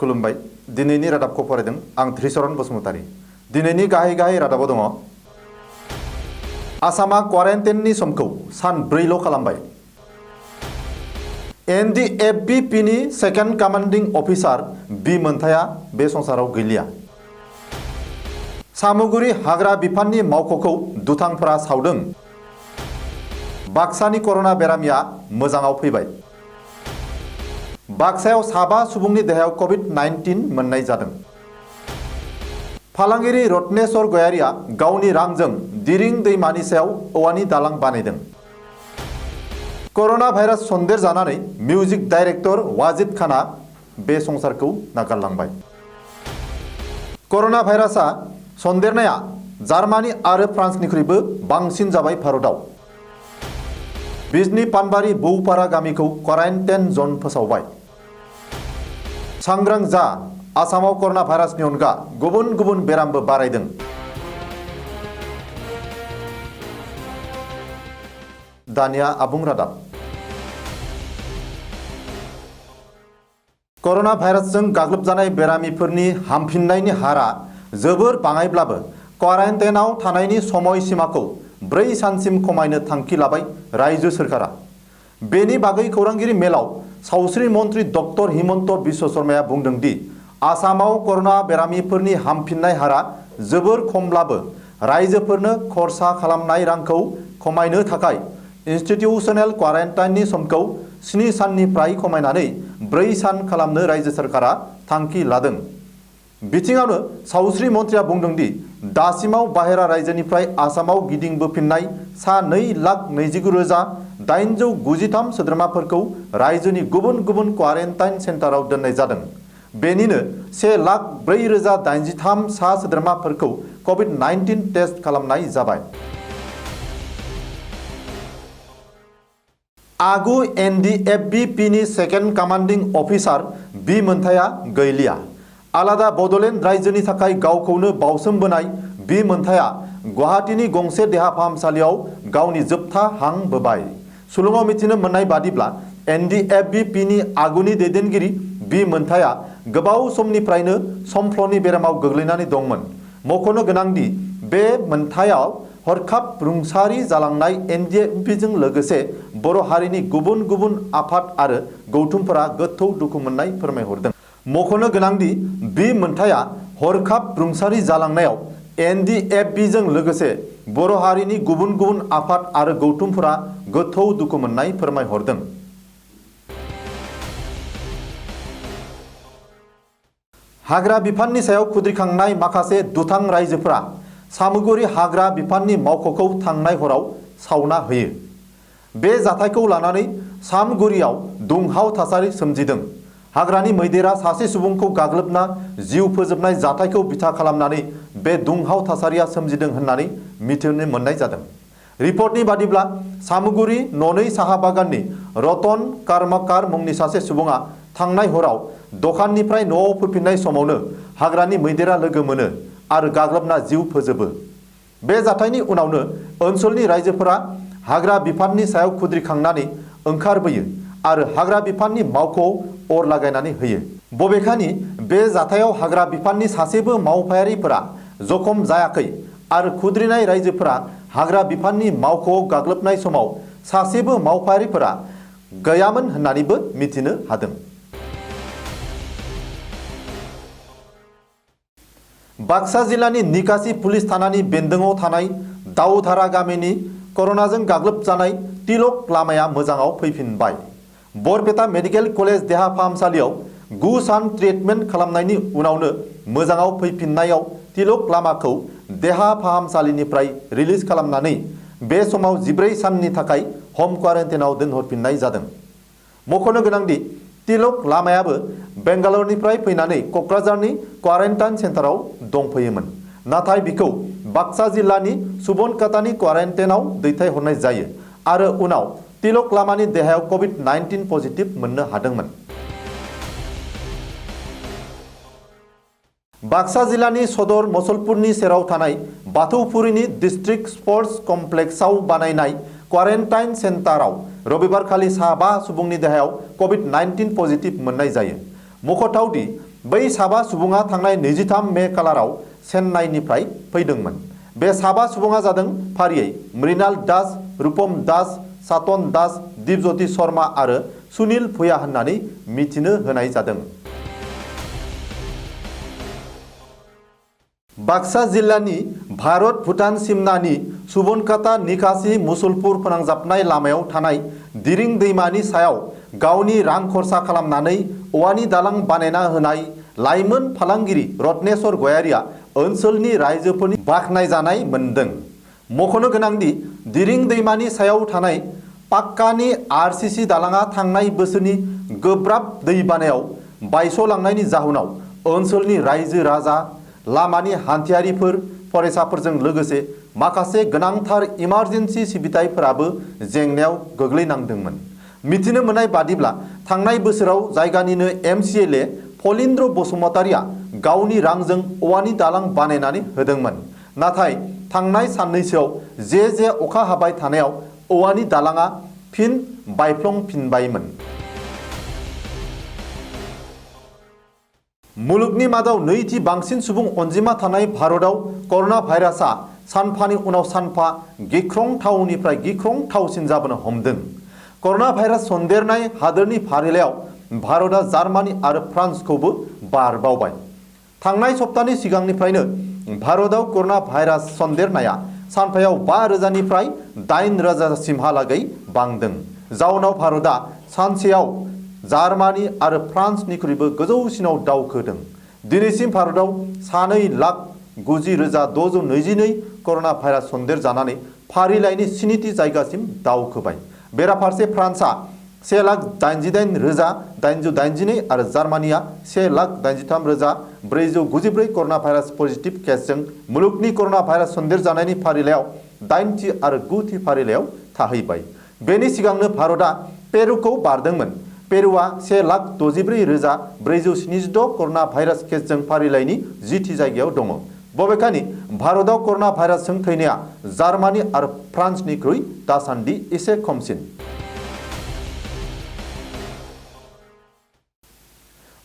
खुलुमबाय दिनैनि रादाबखौ फरायदों आं धृषरन बसुमतारी। दिनैनि गाहाय रादाबाव दङ आसामा क्वारेन्टाइननि समखौ सान 4ल' खालामबाय। NDFBP नि सेकेन्ड कमान्डिं अफिसार बि मोन्थाया बे संसाराव गैलिया। सामुगुरि हाग्रा बिफाननि मावख'खौ दुथांफोरा सावदों। बाक्सानि कर'ना बेरामिया मोजाङाव फैबाय। बाक्सायाव 7 सुबुंनि देहायाव COVID-19 मोननाय जादों। फालांगिरि रत्नेश्वर गयारिया गावनि रांजों दिरिं दैमानि सायाव औवानि दालां बानायदों। कर'ना भाइरास सन्देर जानानै मिउजिक डाइरेक्टर वाजिद खाना बे संसारखौ नागारलांबाय। कर'ना भाइरासआ सन्देरनाया जार्मानी आरो फ्रान्सनिख्रुइबो बांसिन जाबाय भारतआव। बिजनी पानबारी बौपारा गामिखौ क्वारेन्टाइन जन फोसावबाय। सांग्रां जा, आसामाव कर'ना भाइरासनि अनगा गुबुन गुबुन बेरामबो बारायदों। दानिया आबुं रादाब। कर'ना भाइरासजों गाग्लोबजानाय बेरामिफोरनि हामफिननायनि हारा जोबोर बाङायब्लाबो क्वारेन्टाइनआव थानायनि समय सीमाखौ 4 सानसिम खमायनो थांखि लाबाय रायजो सोरखारा। बेनि बागै खौरांगिरि मेलाव सावस्रि मन्त्री डक्टर हिमन्त बिश्व शर्माया बुंदों दि आसामाव कर'ना बेरामिफोरनि हामफिननाय हारा जोबोर खमब्लाबो रायजोफोरनो खरसा खालामनाय रांखौ खमायनो थाखाय इन्स्टिट्यूशनेल क्वारेन्टाइननि समखौ 7 साननिफ्राय खमायनानै 4 सान खालामनो रायजो सोरखारा थांखि लादों। बिथिङावनो सावस्रि मन्थ्रिया बुंदों दि दासिमाव बाहेरा रायजोनिफ्राय आसामाव गिदिंबोफिननाय सा 2,29,893 सोद्रोमाफोरखौ रायजोनि गुबुन गुबुन क्वारेन्टाइन सेन्टाराव दोननाय जादों। बेनिनो 1,04,083 सा सोद्रोमाफोरखौ COVID-19 टेस्ट खालामनाय जाबाय। आगु NDFBP नि सेकेन्ड कमान्डिं अफिसार बि मोन्थाया गैलिया। आलादा बड'लेण्ड रायजोनि थाखाय गावखौनो बावसोमबोनाय बि मोन्थाया गुवाहाटीनि गंसे देहा फाहामसालियाव गावनि जोबथा हां बोबाय। सुलुङाव मिथिनो मोननाय बादिब्ला NDFBP नि आगुनि दैदेनगिरि बि मोन्थाया गोबाव समनिफ्रायनो समफ्लनि बेरामाव गोग्लैनानै दंमोन। मख'नो गोनांदि बे मोन्थायाव हरखाब रुंसारि जालांनाय NDFBPजों लोगोसे बर' हारिनि गुबुन गुबुन आफाद आरो गौथुमफोरा गोथौ दुखु मोननाय फोरमायहरदों। मख'नो गोनांदि बि मोन्थाया हरखाब रुंसारि जालांनायाव NDFBजों लोगोसे बर' हारिनि गुबुन गुबुन आफाद आरो गौथुमफोरा गोथौ दुखु मोननाय फोरमायहरदों। हाग्रा बिफाननि सायाव खुद्रिखांनाय माखासे दुथां रायजोफोरा सामुगुरि हाग्रा बिफाननि मावख'खौ थांनाय हराव सावना होयो। बे जाथायखौ लानानै सामगुरियाव दुंहाव थासारि सोमजिदों। हाग्रानि मैदेरा सासे सुबुंखौ गाग्लोबना जिउ फोजोबनाय जाथायखौ बिथा खालामनानै बे दुंहाव थासारिया सोमजिदों होननानै मिथिनो मोननाय जादों। रिपर्टनि बादिब्ला सामुगुरि ननै साहा बागाननि रतन कर्मकार मुंनि सासे सुबुङा थांनाय हराव दखाननिफ्राय न'आव फैफिननाय समावनो हाग्रानि मैदेरा लोगो मोनो आरो गाग्लोबना जिउ फोजोबो। बे जाथायनि उनावनो ओनसोलनि रायजोफोरा हाग्रा बिफाननि सायाव खुद्रिखांनानै ओंखारबोयो आरो हाग्रा बिफाननि मावख'आव अर लागायनानै होयो। बबेखानि बे जाथायाव हाग्रा बिफाननि सासेबो मावफायारिफोरा जखम जायाखै आरो खुद्रिनाय रायजोफोरा हाग्रा बिफाननि मावख'आव गाग्लोबनाय समाव सासेबो मावफायारिफोरा गैयामोन होननानैबो मिथिनो हादों। बाक्सा जिल्लानि निकासि पुलिस थानानि बेन्दोङाव थानाय दाउधारा गामिनि कर'नाजों गाग्लोबजानाय तिलक लामाया मोजाङाव फैफिनबाय। बरपेटा मेडिकेल कलेज देहा फाहामसालियाव 9 सान ट्रिटमेन्ट खालामनायनि उनावनो मोजाङाव फैफिननायाव तिलक लामाखौ देहा फाहामसालिनिफ्राय रिलिज खालामनानै बे समाव 14 साननि थाखाय हम क्वारेन्टाइनआव दोनहरफिननाय जादों। मख'नो गोनांदि तिलक लामायाबो बेंगालरनिफ्राय फैनानै क'क्राझारनि क्वारेन्टाइन सेन्टाराव दंफैयोमोन, नाथाय बिखौ बाक्सा जिल्लानि सुबनकाटानि क्वारेन्टाइनआव दैथायहरनाय जायो आरो उनाव तिलक लामानि देहायाव COVID-19 पजिटिभ मोननो हादोंमोन। बाक्सा जिल्लानि सदर मसलपुरनि सेराव थानाय बाथौफुरिनि डिस्ट्रिक्ट स्पर्ट्स कमप्लेक्सआव बानायनाय क्वारेन्टाइन सेन्टाराव रबिबारखालि 5 सुबुंनि देहायाव COVID-19 पजिटिभ मोननाय जायो। मख'थावदि बै साबा सुबुङा थांनाय 23 मे खालाराव चेन्नाइनिफ्राय फैदोंमोन। बे साबा सुबुङा जादों फारियै मृणाल दास, रूपम दास, सातन दास, दिपज्योति शर्मा आरो सुनील भुया होननानै मिथिनो होनाय जादों। बाक्सा जिल्लानि भारत-भुटान सिमनानि सुबनखाता निकासि मुसलपुर फोनांजाबनाय लामायाव थानाय दिरिं दैमानि सायाव गावनि रां खरसा खालामनानै औवानि दालां बानायना होनाय लाइमोन फालांगिरि रत्नेश्वर गयारिया ओनसोलनि रायजोफोरनि बाख्नायजानाय मोनदों। मख'नो गोनांदि दिरिं दैमानि सायाव थानाय पाक्कानि आरसीसी दालाङा थांनाय बोसोरनि गोब्राब दैबानायाव बायस'लांनायनि जाहोनाव ओनसोलनि रायजो राजा, लामानि हान्थियारिफोर, फरायसाफोरजों लोगोसे माखासे गोनांथार इमारजेन्सि सिबिथायफोराबो जेंनायाव गोग्लैनांदोंमोन। मिथिनो मोननाय बादिब्ला थांनाय बोसोराव जायगानिनो एमसिएलए फलिन्द्र बसुमतारिया गावनि रांजों औवानि दालां बानायनानै होदोंमोन। नाथाय थांनाय साननैसोआव जे अखा हाबाय थानायाव औवानि दालाङा फिन बायफ्लंफिनबायमोन। मुलुगनि मादाव नैथि बांसिन सुबुं अनजिमा थानाय भारतआव कर'ना भाइरासआ सानफानि उनाव सानफा गिख्रंथावनिफ्राय गिख्रंथावसिन जाबोनो हमदों। कर'ना भाइरास सन्देरनाय हादोरनि फारिलाइयाव भारतआ जार्मानी आरो फ्रान्सखौबो बारबावबाय। थांनाय सप्तानि सिगांनिफ्रायनो भारतआव कर'ना भाइरास सन्देरनाया सानफायाव 5,000निफ्राय 8,000सिमहालागै बांदों। जाउनाव भारतआ सानसेयाव जार्मानी आरो फ्रान्सनिख्रुइबो गोजौसिनाव दावखोदों। दिनैसिम भारतआव 2,90,622 कर'ना भाइरास सन्देर जानानै फारिलाइनि 7थि जायगासिम दावखोबाय। बेराफारसे फ्रान्सआ 1,88,882 आरो जार्मानिया 1,83,494 कर'ना भाइरास पजिटिभ केसजों मुलुगनि कर'ना भाइरास सन्देर जानायनि फारिलाइयाव 8थि आरो 9थि फारिलाइयाव थाहैबाय। बेनि सिगांनो भारतआ पेरुखौ बारदोंमोन। पेरुआ 1,64,476 कर'ना भाइरास केसजों फारिलाइनि 10थि जायगायाव दङ। बबेखानि भारतआव कर'ना भाइरासजों थैनाया जार्मानी आरो फ्रान्सनिख्रुइ दासान्दि एसे खमसिन।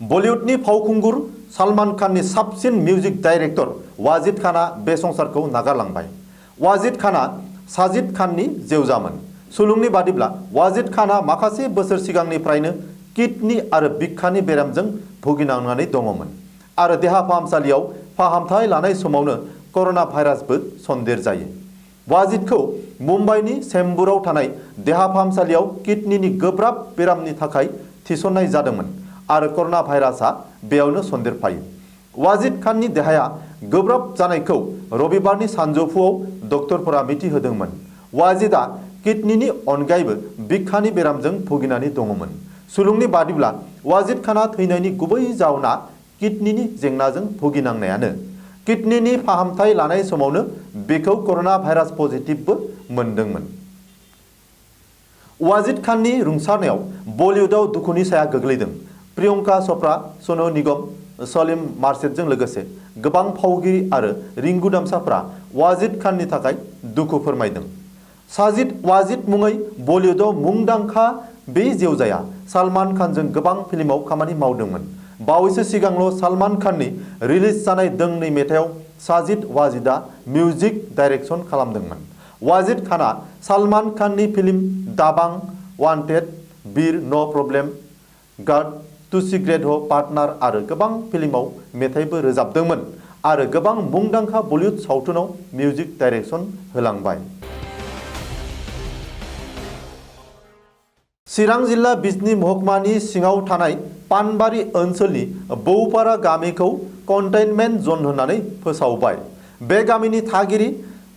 बलिउडनि फावखुंगुर सलमान खाननि साबसिन मिउजिक डाइरेक्टर वाजिद खानआ बे संसारखौ नागारलांबाय। वाजिद खानआ साजिद खाननि जेवजामोन। सुलुंनि बादिब्ला वाजिद खानआ माखासे बोसोर सिगांनिफ्रायनो किडनी आरो बिखानि बेरामजों भुगिनांनानै दङमोन आरो देहा फाहामसालियाव फाहामथाय लानाय समावनो कर'ना भाइरासबो सन्देर जायो। वाजिदखौ मुम्बाइनि चेम्बुराव थानाय देहा फाहामसालियाव किडनीनि गोब्राब बेरामनि थाखाय थिसननाय जादोंमोन आरो कर'ना भाइरासआ बेयावनो सन्देरफायो। वाजिद खाननि देहाया गोब्राब जानायखौ रबिबारनि सानजौफुआव डक्टरफोरा मिथिहोदोंमोन। वाजिदआ किडनीनि अनगायैबो बिखानि बेरामजों भुगिनानै दङमोन। सुलुंनि बादिब्ला वाजिद खानआ थैनायनि गुबै जाउना किडनीनि जेंनाजों भुगिनांनायानो। किडनीनि फाहामथाय लानाय समावनो बेखौ कर'ना भाइरास पजिटिभबो मोनदोंमोन। वाजिद खाननि रुंसारनायाव बलिउडआव दुखुनि साया गोग्लैदों। प्रियंका चोप्रा, सोनू निगम, सलीम मार्चेटजों लोगोसे गोबां फावगिरि आरो रिंगुदामसाफोरा वाजिद खाननि थाखाय दुखु फोरमायदों। साजिद वाजिद मुङै बलिउडआव मुंदांखा बे जेवजाया सलमान खानजों गोबां फिल्माव खामानि मावदोंमोन। बावैसो सिगांल' सलमान खाननि रिलिज जानाय दोंनै मेथाइयाव साजिद वाजिदआ मिउजिक डाइरेक्सन खालामदोंमोन। वाजिद खानआ सलमान खाननि फिल्म दाबां, वान्टेड, वीर, नो प्रब्लेम, गॉड टू सिक्रेट हो, पार्टनार आरो गोबां फिल्माव मेथाइबो रोजाबदोंमोन आरो गोबां मुंदांखा बलिउड सावथुनाव मिउजिक डाइरेक्सन होलांबाय। चिरां जिल्ला बिजनी महकुमानि सिङाव थानाय पानबारि ओनसोलनि बौपारा गामिखौ कन्टेनमेन्ट जन होननानै फोसावबाय। बे गामिनि थागिरि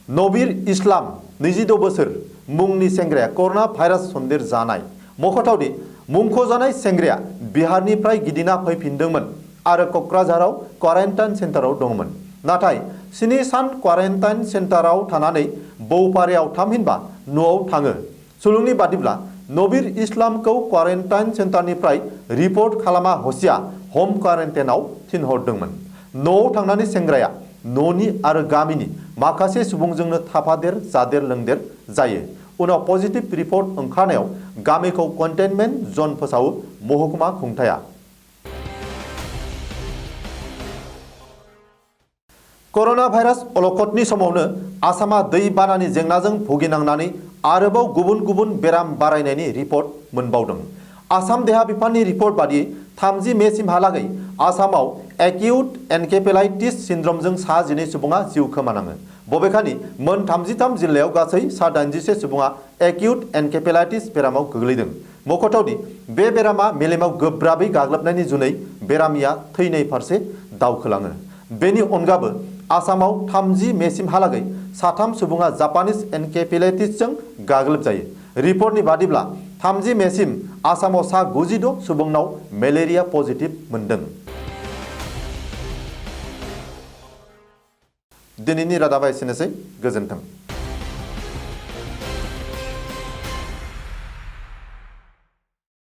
नबीर इस्लाम 22 बोसोर मुंनि सेंग्राया कर'ना भाइरास सन्देर जानाय। मख'थावदि मुंख'जानाय सेंग्राया बिहारनिफ्राय गिदिंना फैफिनदोंमोन आरो क'क्राझाराव क्वारेन्टाइन सेन्टाराव दंमोन। नाथाय 7 सान क्वारेन्टाइन सेन्टाराव थानानै बौपारायाव थामहिनबा न'आव थाङो। सुलुंनि बादिब्ला नबीर इस्लामखौ क्वारेन्टाइन सेन्टारनिफ्राय रिपर्ट खालामा हसिया हम क्वारेन्टाइनाव थिनहरदोंमोन। न'आव थांनानै सेंग्राया न'नि आरो गामिनि माखासे सुबुंजोंनो थाफादेर जादेर लोंदेर जायो। उनाव पजिटिभ रिपर्ट ओंखारनायाव गामिखौ कन्टेनमेन्ट जन फोसावो महकुमा खुंथाया। कर'ना भाइरास अलखदनि समावनो आसामा दै बानानि जेंनाजों भुगिनांनानै आरोबाव गुबुन गुबुन बेराम बारायनायनि रिपर्ट मोनबावदों। आसाम देहा बिफाननि रिपर्ट बादियै 30 मेसिमहालागै आसामाव एक्यूट एनकेफेलाइटिस सिन्ड्रमजों सा 12 सुबुङा जिउ खोमानाङो। बबेखानि मोन 33 जिल्लायाव गासै सा 81 सुबुङा एक्यूट एनकेफेलाइटिस बेरामाव गोग्लैदों। मख'थावदि बे बेरामा मेलेमाव गोब्राबै गाग्लोबनायनि जुनै बेरामिया थैनाय फारसे दावखोलाङो। बेनि अनगाबो आसामाव 30 मेसिमहालागै साथाम सुबुङा जापानिज एनकेफेलाइटिसजों गाग्लोबजायो। रिपर्टनि बादिब्ला 30 मेसिम आसामाव सा 96 सुबुंनाव मेलेरिया पजिटिभ मोनदों। दिनैनि रादाबा एसेनोसै। गोजोन्थों।